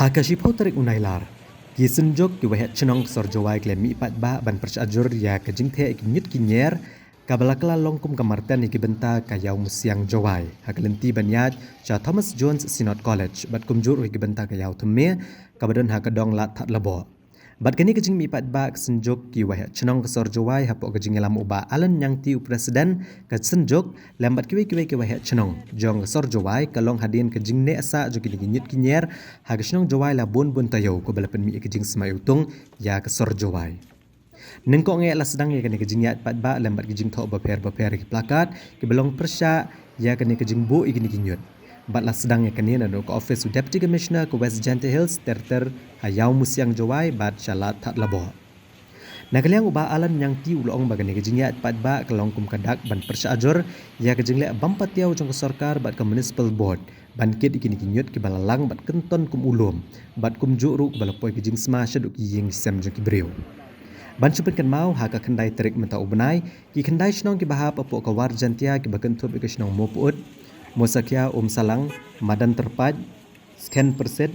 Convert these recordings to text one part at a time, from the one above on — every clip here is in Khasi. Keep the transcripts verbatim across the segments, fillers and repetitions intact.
Ha ka shiphew tarik u Nailar, ki synjuk ki waheh chnong ka sor Jowai ki la mih paidbah ban pyrshah jur ïa ka jingtheh ki ñiut ki ñier, kaba la kylla long kum ka marten ïa ki bynta ka Ïaw Musiang Jowai ha ka lynti ban ïaid sha Thomas Jones Synod College, bad kumjuh ruh ïa ki bynta ka Ïaw Thymme, kaba don ha ka dong Lad Thadlaboh. Bad kane ka jingmih paidbah ka synjuk ki waheh chnong ka sor Jowai hapoh ka jingïalam u Bah Alan Ñiangti, u President ka synjuk, lem bad kiwei kiwei ki waheh chnong jong ka sor Jowai, ka long hadien ka jingneh sah jong kine ki ñiut ki ñier ha ka shnong Jowai la bun bun taïew, kaba la pynmih ïa ka jingsma iwtung ïa ka sor Jowai. Nyngkong eh la sdang ïa kane ka jingïaid paidbah lem bad ki jingthoh bapher bapher ki plakat kiba long pyrshah ïa kane ka jingbuh ïa kine ki ñiut. Bad la sdang ïa kane naduh ka office u Deputy Commissioner ka West Jaintia Hills ter ter ha Ïaw Musiang Jowai bad sha Lad Thadlaboh. Na ka liang u Bah Alan Ñiangti u la ong ba kane ka jingïaid paidbah ka long kum ka dak ban pyrshah jur ïa ka jingleh bym patiaw jong ka sorkar bad ka Municipal Board ban kit ïa kine ki ñiut kiba la lang bad kynton kum u lum, bad kumjuh ruh kiba la poi ka jingsma shaduh ki ïing ki sem jong ki briew. Ban shu pynkynmaw, ha ka khyndai tarik mynta u bnai, ki khyndai shnong kiba hap hapoh ka War Jaintia kiba kynthup ïa ka shnong Mawpyut, Mawsakhia, Umsalang, Madan Tyrpait, Skhenpyrsit,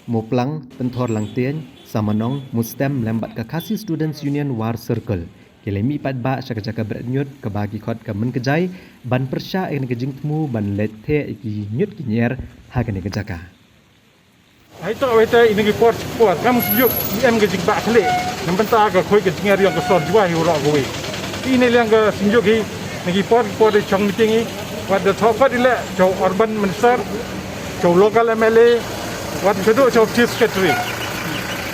Mawplang, Pynthorlangtieñ, Samanong, Mustem lem bad ka Khasi Students Union War Circle, ki la mih paidbah sha ka jaka bret ñiut kaba ki khot ka Mynkjai ban pyrshah ïa kane ka jingthmu ban leit theh ïa ki ñiut ki ñier ha kane ka jaka. Hai to, hai to, ine ki por por kam synjuk em ka jingbah khlieh na bynta ka khuid ka jingïar ïong ka sor Jowai hi waroh kawei. Ine liang ka synjuk hi, na ki por por de chong meeting hi, wat da thoh pat ïaleh cha u Urban Minister, cha u local M L A, wat shaduh cha u Chief Secretary.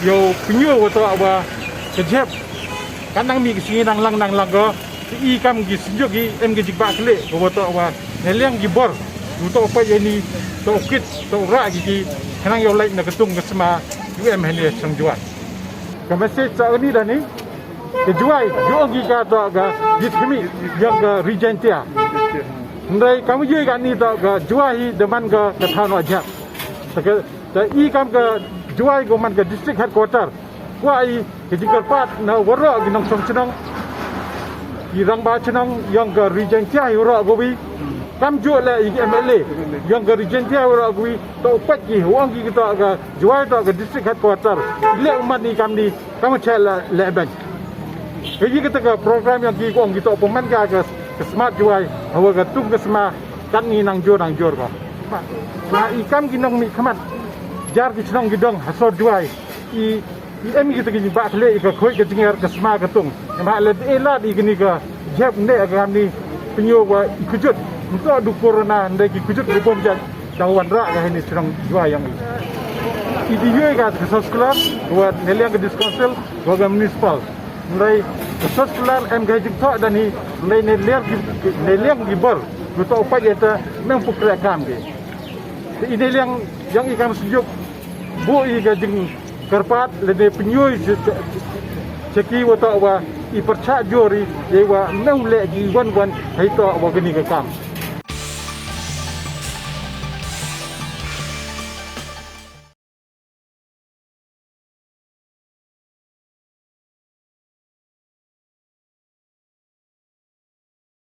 Ïoh pynïoh wa toh wa ka jep kan nang mih ka sngi nang lang nang lang ko. Te i kam ki synjuk hi em ka jingbah khlieh ko wa toh wa ne liang ki bor, u toh u peit ïa ni, toh u kit, toh u rah ki ki khnang ïoh lait na ka tung ka sma u em hynne shnong Jowai. Ka message sa ni da ni, ka Jowai ju ong ki ka toh ka jit khmih ïong ka Ri Jaintia. Hynrei kam ju ka ni toh ka Jowai hi da man ka ka thaw noh jep. Te ka, te i kam ka Jowai ko man ka district headquarter, kwah i ka jingkyrpad na waroh ki nongshong shnong, ki rangbah shnong ïong ka Ri Jaintia hi waroh kawei. Kam ju leh i ki M L A ïong ka Ri Jaintia hi waroh kawei, toh u peit ki, u ong ki, ki toh ka Jowai toh ka district headquarter. Leh u man i kam ni, kam cha leh leh beiñ. Ka i kata ka program ïong ki, u ong ki, toh pynman ka ka, ka smat Jowai, hawa ka tung ka sma katni nang jur nang jur ko. Ba i kam ki nongmihkhmat jar ki shnong ki dong ha sor Jowai, i i em kita ki jingbah khlieh ïa ka khuid ka jingïar ka sma ka tung. Namar lada i lad i kini ka jep ne ka kam ni, pynïoh wa i kjut. Nto du corona, hynrei ki kjut ki bun jait ka wanrah ka hynne shnong Jowai ïong i. I di ïoh ka ka soskular wa ne liang ka district council wa ka municipal. Hynrei ka soskular em ka jingthoh da ni, hynrei ne liang ki, ne liang ki bor, du toh u peit ïa ta, mem pukre kam ki. Te i ne liang ïong i kam synjuk, buh i ka jingkyrpad lane pynïoh cha, cha, cha ki wa toh wa i pyrshah jur i, ïa wa mem leh ki wan wan hei toh wa kani ka kam.